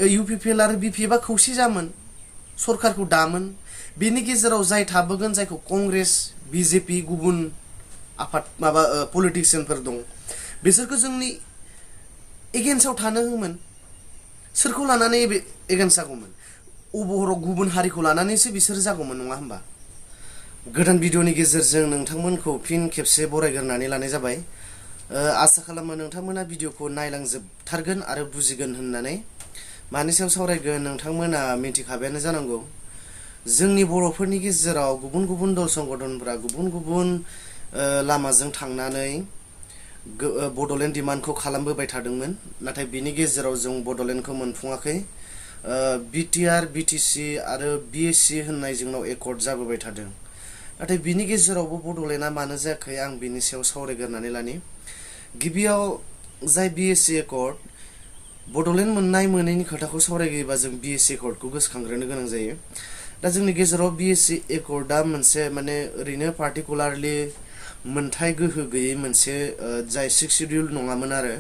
UPPL आरो BPF खौसे जामोन सरकारखौ दामोन बेनि गेजेराव जाय थाबोगोन जायखौ कंग्रेस BJP गुबुन आफाद माबा पलिटिशियानफोर दं बिसोरखौ जोंनि एगेन्स्टआव थानो होमोन सोरखौ लानानै एगेन्स्ट जागौमोन अबहराव गुबुन हारिखौ लानानैसो बिसोर जागौमोन नङा होमबा गोदान भिडिअनि गेजेरजों नोंथांमोनखौ फिन खेबसे बरायग्रोनानै लानाय जाबाय आसा खालामो नोंथांमोना भिडिअखौ नायलांजोबथारगोन आरो बुजिगोन होननानै मानि सायाव सावरायगोन नोंथांमोना मिथिखाबायानो जानांगौ जोंनि बर'फोरनि गेजेराव गुबुन गुबुन दल संगठनफोरा गुबुन गुबुन लामाजों थांनानै बड'लेण्ड डिमान्डखौ खालामबोबाय थादोंमोन नाथाय बिनि गेजेराव जों बड'लेण्डखौ मोनफुङाखै BTR BTC आरो BSC होननाय जोंनाव एकर्ड जाबोबाय थादों नाथाय बिनि गेजेरावबो बड'लेण्डआ मानो जायाखै आं बिनि सायाव सावरायग्रोनानै लानि गिबियाव जाय BSC एकर्ड बड'लेण्ड मोननाय मोनैनि खोथाखौ सावराययोबा जों BSC एकर्डखौ गोसोखांग्रोनो गोनां जायो दा जोंनि गेजेराव BSC एकर्डआ मोनसे माने ओरैनो पार्टिकुलारलि मोनथाय गोहो गैयै मोनसे जाय 6 शिड्युल नङामोन आरो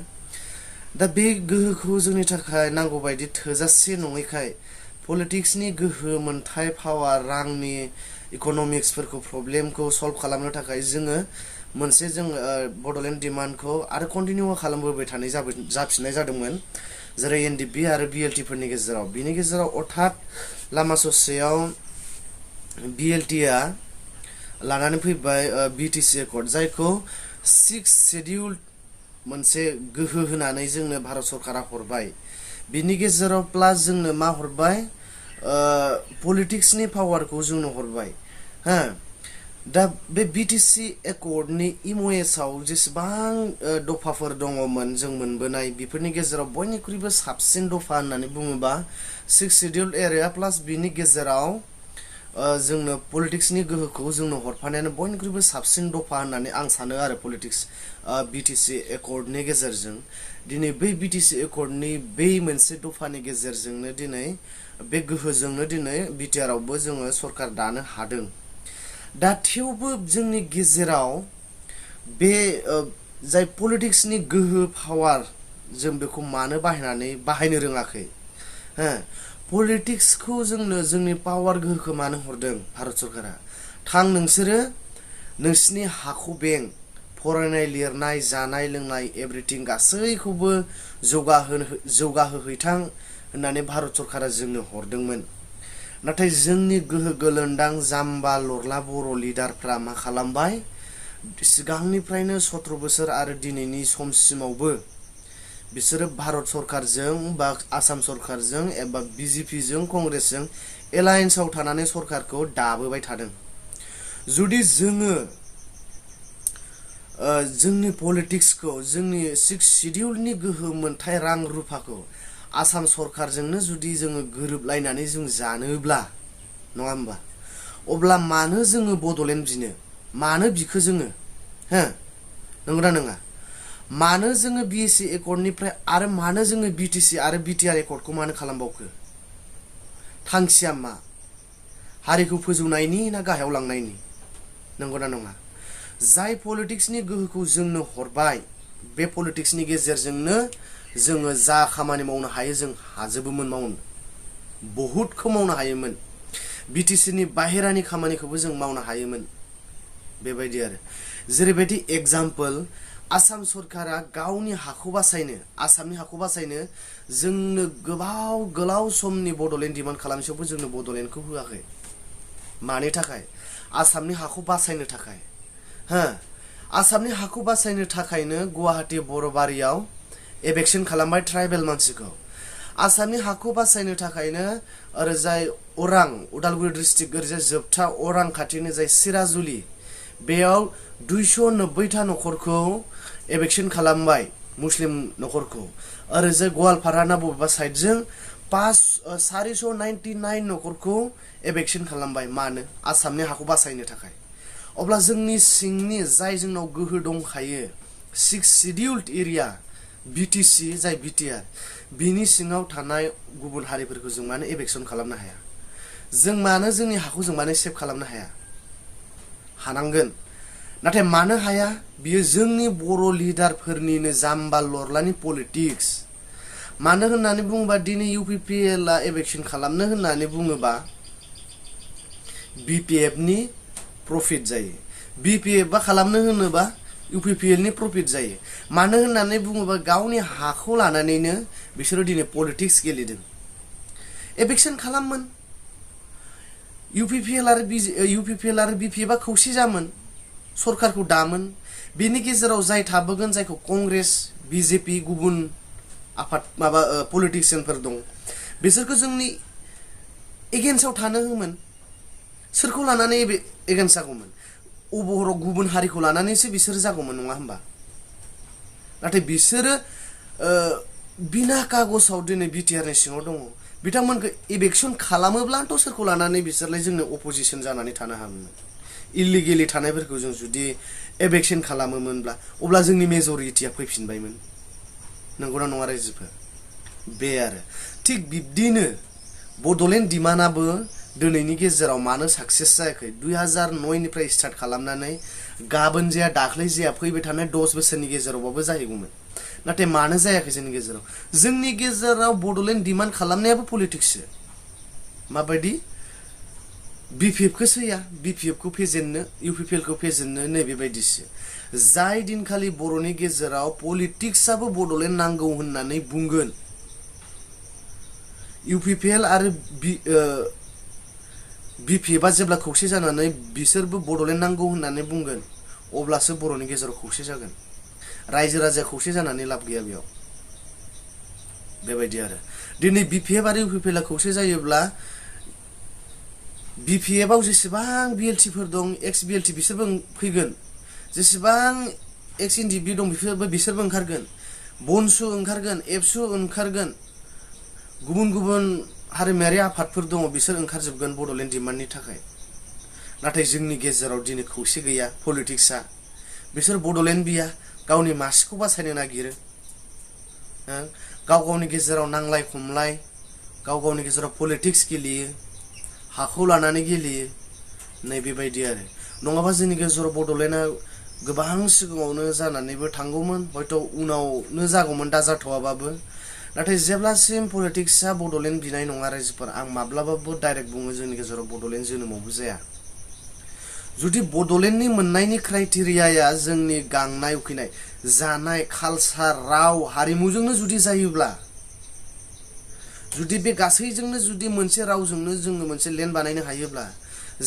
दा बे गोहोखौ जोंनि थाखाय नांगौ बायदि थोजासे नङैखाय पलिटिक्सनि गोहो मोनथाय पावार रांनि इक'नमिक्सफोरखौ प्रब्लेमखौ सल्भ खालामनो थाखाय जोङो मोनसे जों बड'लेण्ड डिमान्डखौ आरो कन्टिनिउ खालामबोबाय थानाय जाफिननाय जादोंमोन जेरै NDP आरो BLT फोरनि गेजेराव बिनि गेजेराव अर्थात लामा ससेयाव BLTआ लानानै फैबाय BTC एकर्ड जायखौ 6 शिड्युल मोनसे गोहो होनानै जोंनो भारत सरकारा हरबाय बिनि गेजेराव प्लास जोंनो मा हरबाय पलिटिक्सनि पावारखौ जोंनो हरबाय हा दा बे BTC एकर्डनि MOSआव जेसेबां दफाफोर दङमोन जों मोनबोनाय बेफोरनि गेजेराव बयनिख्रुइबो साबसिन दफा होननानै बुङोबा 6 शिड्युल एरिया प्लास बिनि गेजेराव जोंनो पलिटिक्सनि गोहोखौ जोंनो हरफानायानो बयनिख्रुइबो साबसिन दफा होननानै आं सानो आरो पलिटिक्स BTC एकर्डनि गेजेरजों दिनै बै BTC एकर्डनि बै मोनसे दफानि गेजेरजोंनो दिनै बे गोहोजोंनो दिनै BTRआवबो जोङो सरकार दानो हादों दा थेवबो जोंनि गेजेराव बे जाय पलिटिक्सनि गोहो पावार जों बेखौ मानो बाहायनो रोङाखै हो पलिटिक्सखौ जोंनो जोंनि पावार गोहोखौ मानो हरदों भारत सरकारा थां नोंसोरो नोंसिनि हाखौ बें फरायनाय लिरनाय जानाय लोंनाय एभ्रिथिं गासैखौबो जौगाहोहैथां होननानै भारत सरकारा जोंनो हरदोंमोन नाथाय जोंनि गोहो गोलोन्दां जाम्बा लरला बर' लिडारफ्रा मा खालामबाय सिगांनिफ्रायनो 17 बोसोर आरो दिनैनि समसिमावबो बिसोरो भारत सरकारजों बा आसाम सरकारजों एबा BJPजों कंग्रेसजों एलायन्सआव थानानै सरकारखौ दाबोबाय थादों जुदि जोङो जोंनि पलिटिक्सखौ जोंनि 6 शिड्युलनि गोहो मोनथाय रां रुफाखौ आसाम सरकारजोंनो जुदि जोङो गोरोबलायनानै जों जानोब्ला नङा होमबा अब्ला मानो जोङो बड'लेण्ड बिनो मानो बिखो जोङो हो नंगौना नङा मानो जोङो BSC एकर्डनिफ्राय आरो मानो जोङो BTC आरो BTR एकर्डखौ मानो खालामबावखो थांखिया मा हारिखौ फोजौनायनि ना गाहायाव लांनायनि नंगौना नङा जाय पलिटिक्सनि गोहोखौ जोंनो हरबाय बे पलिटिक्सनि गेजेरजोंनो जोङो जा खामानि मावनो हायो जों हाजोबोमोन मावनो बहुतखौ मावनो हायोमोन BTCनि बाहेरानि खामानिखौबो जों मावनो हायोमोन बेबायदि आरो जेरैबायदि एग्जाम्पल आसाम सरकारा गावनि हाखौ बासायनो आसामनि हाखौ बासायनो जोंनो गोलाव समनि बड'लेण्ड डिमान्ड खालामसेयावबो जोंनो बड'लेण्डखौ होआखै मानि थाखाय आसामनि हाखौ बासायनो थाखाय हो आसामनि हाखौ बासायनो थाखायनो गुवाहाटी बरबारियाव एबेक्सन खालामबाय ट्राइबेल मानसिखौ आसामनि हाखौ बासायनो थाखायनो ओरैजाय अरां उदालगुरि डिस्ट्रिक्ट ओरैजाय जोबथा अरां खाथिनि जाय सिराजुलि बेयाव 290 नखरखौ एबेक्सन खालामबाय मुस्लिम नखरखौ ओरैजाय गवालपाराना बबेबा साइडजों 499 नखरखौ एबेक्सन खालामबाय मानो आसामनि हाखौ बासायनो थाखाय अब्ला जोंनि सिंनि जाय जोंनाव गोहो दंखायो 6 शिड्युल्ड एरिया BTC जाय BTR बिनि सिङाव थानाय गुबुन हारिफोरखौ जों मानो एबेक्सन खालामनो हाया जों मानो जोंनि हाखौ जों मानो सेभ खालामनो हाया हानांगोन नाथाय मानो हाया बियो जोंनि बर' लिडारफोरनिनो जाम्बा लरलानि पलिटिक्स मानो होननानै बुङोबा दिनै UPPL आ इलेक्शन खालामनो होननानै बुङोबा BPF नि प्रफिट जायो। BPF आ खालामनो होनोबा UPPL नि प्रफिट जायो। मानो होननानै बुङोबा गावनि हाखौ लानानैनो बिसोरो दिनै पलिटिक्स गेलेदों। इलेक्शन खालाममोन UPPL आरो BPF आ खौसे जामोन सरकारखौ दामोन। बेनि गेजेराव जाय थाबोगोन जायखौ कंग्रेस BJP गुबुन आफाद पलिटिशियानफोर दं बिसोरखौ जोंनि एगेन्स्टआव थानो होमोन। सोरखौ लानानै एगेन्स्ट जागौमोन? अबहराव गुबुन हारिखौ लानानैसो बिसोर जागौमोन नङा होमबा? नाथाय बिसोरो बिना कागजाव दिनै BTR नि सिङाव दङ। बिथांमोनखौ इलेक्शन खालामोब्लाथ' सोरखौ लानानै बिसोरलाय जोंनो अपोजिशन जानानै थानो हागौमोन। इलिगेलि थानायफोरखौ जों जुदि इलेक्शन खालामोमोनब्ला अब्ला जोंनि मेजरिटिया फैफिनबायमोन। नंगौना नङा रायजोफोर? बे आरो थिग बिब्दिनो बड'लेण्ड डिमान्डआबो दिनैनि गेजेराव मानो साक्सेस जायाखै? 2009 निफ्राय स्टार्ट खालामनानै गाबोन जाया दाख्लै जाया फैबाय थानाय 10 बोसोरनि गेजेरावबाबो जाहैगौमोन। नाथाय मानो जायाखै जोंनि गेजेराव? जोंनि गेजेराव बड'लेण्ड डिमान्ड खालामनायाबो पलिटिक्ससो। माबायदि? BPF खौ सैया, BPF खौ फेजेननो, UPPL खौ फेजेननो नैबेबायदिसो। जाय दिनखालि बर'नि गेजेराव पलिटिक्सआबो बड'लेण्ड नांगौ होननानै बुंगोन, UPPL आरो BPF आ जेब्ला खौसे जानानै बिसोरबो बड'लेण्ड नांगौ होननानै बुंगोन अब्लासो बर'नि गेजेराव खौसे जागोन। रायजो राजा खौसे जानानै लाब गैया बेयाव। बेबायदि आरो दिनै BPF आरो UPPL आ खौसे जायोब्ला BPF आव जेसेबां BLT फोर दं, एक्स BLT बिसोरबो फैगोन। जेसेबां एक्स NDP दं बिसोरबो ओंखारगोन। बनसु ओंखारगोन, एबसु ओंखारगोन। गुबुन गुबुन हारिमायारि आफादफोर दङ बिसोर ओंखारजोबगोन बड'लेण्ड डिमान्डनि थाखाय। नाथाय जोंनि गेजेराव दिनै खौसे गैया पलिटिक्सआ। बिसोर बड'लेण्ड बिया गावनि मासिखौ बासायनो नागिरो। गाव गावनि गेजेराव नांलाय खमलाय, गाव गावनि गेजेराव पलिटिक्स गेलेयो, हाखौ लानानै गेलेयो। नैबेबायदि आरो नङाबा जोंनि गेजेराव बड'लेण्डआ गोबां सिगाङावनो जानानैबो थांगौमोन, हयथ' उनावनो जागौमोन दा जाथ'वाबाबो। नाथाय जेब्लासिम पलिटिक्सआ बड'लेण्ड बिनाय नङा रायजोफोर, आं माब्लाबाबो डाइरेक्ट बुङो जोंनि गेजेराव बड'लेण्ड जोनोमावबो जाया। जुदि बड'लेण्डनि मोननायनि क्राइटेरियाया जोंनि गांनाय उखैनाय, जानाय, कालसार, राव, हारिमुजोंनो जुदि जायोब्ला, जुदि बे गासैजोंनो जुदि मोनसे रावजोंनो जोङो मोनसे लेन्ड बानायनो हायोब्ला,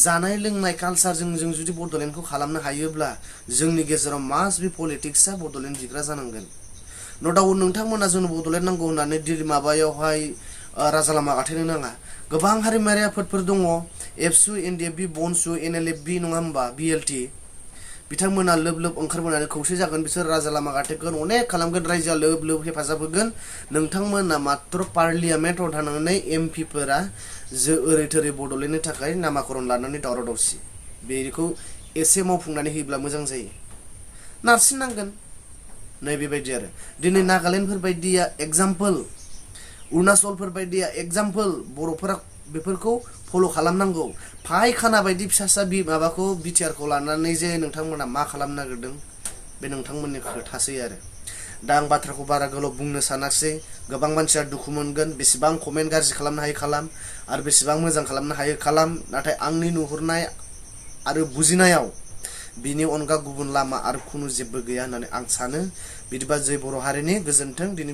जानाय लोंनाय कालसारजों जों जुदि बड'लेण्डखौ खालामनो हायोब्ला, जोंनि गेजेराव मास्ट बि पलिटिक्सआ बड'लेण्ड बिग्रा जानांगोन। न' डाउट नोंथांमोना जोंनो बड'लेण्ड नांगौ होननानै माबायावहाय राजा लामा गाथेनो नाङा। गोबां हारिमायारि आफादफोर दङ, एबसु, NDFB, बनसु, NLFB नङा होमबा, BLT बिथांमोना लोब लोब ओंखारबोनानै खौसे जागोन। बिसोर राजा लामा गाथेगोन, अनेक खालामगोन, रायजोआ लोब लोब हेफाजाब होगोन। नोंथांमोना मात्र पार्लियामेन्टआव थानानै MP फोरा ओरै थोरै बड'लेण्डनि थाखाय नामाकरन लानानै दावराव दावसि, बेखौ एसे मावफुंनानै होयोब्ला मोजां जायो। नारसिननांगोन। नैबेबायदि आरो दिनै नागालेण्डफोर बायदिया एगजाम्पोल, अरुणाचलफोर बायदिया एगजाम्पोल, बर'फोरा बेफोरखौ फल' खालामनांगौ। फायखाना बायदि फिसा माबाखौ BTR खौ लानानै जे नोंथांमोना मा खालामनो नागिरदों बे नोंथांमोननि खोथासै आरो। दा आं बाथ्राखौ बारा गोलाव बुंनो सानासै। गोबां मानसिया दुखु मोनगोन, बेसेबां कमेन्ट गाज्रि खालामनो हायो खालाम, आरो बेसेबां मोजां खालामनो हायो खालाम। नाथाय आंनि नुहुरनाय आरो बुजिनायाव बिनि अनगा गुबुन लामा आरो खुनु जेबो गैया होननानै आं सानो। बिदिबा जै बर' हारिनि गोजोन्थों। दिनै